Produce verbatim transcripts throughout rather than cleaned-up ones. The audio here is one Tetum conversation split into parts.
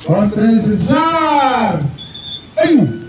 Hortense Sar! Ei!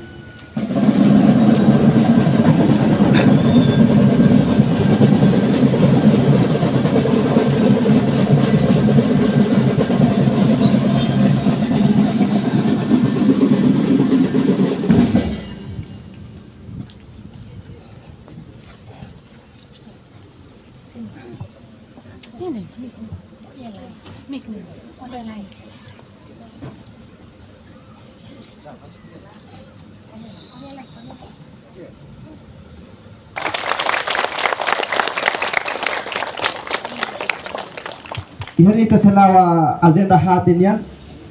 Iha ne'e ita sei la'o ba ajenda haat nian,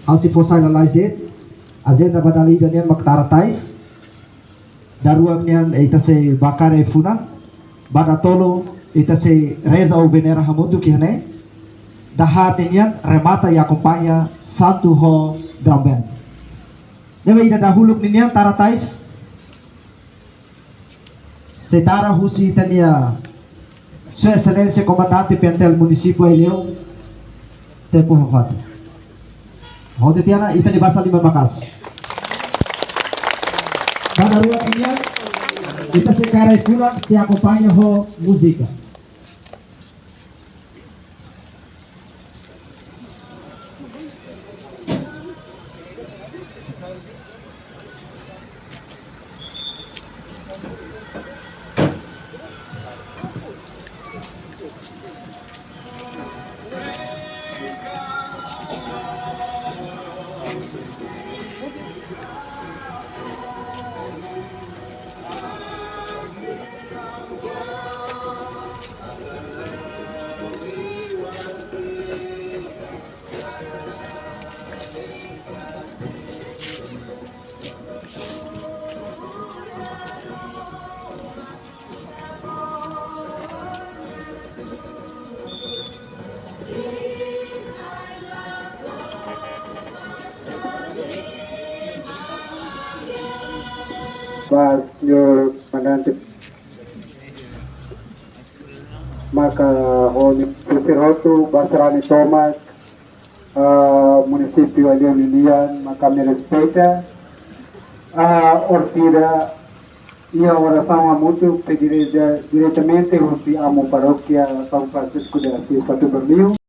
ha'u sei fó sai lalais de'it. Ajenda ba dala ida nian mak tara tais. Daruak nian ita sei baku ai-funan, ba datolu ita sei reza ou venera hamutuk iha ne'e. Dahaat nian remata i akompaña santu ho drum band. Ne'ebé ida dahuluk nian tara tais sei tara husi ita-nia Sua Exelénsia Komandante PNTL Munisípiu Aileu, tempu ho fatin. Hodi tiha ona, ita-nia basa liman maka'as. Ba daruak nian, ita sei kaer ai-funan, sei akompaña ho múzika. Ba señór komandante, maka ho nia-nia husi rotu, ba sarani tomak, ah, munisípiu Aileu ninian, maka ami respeita. Ah, orsida, iha orasaun hamutuk sei dirije diretamente husi amu parókia São Francisco de Assis Fatuberliu.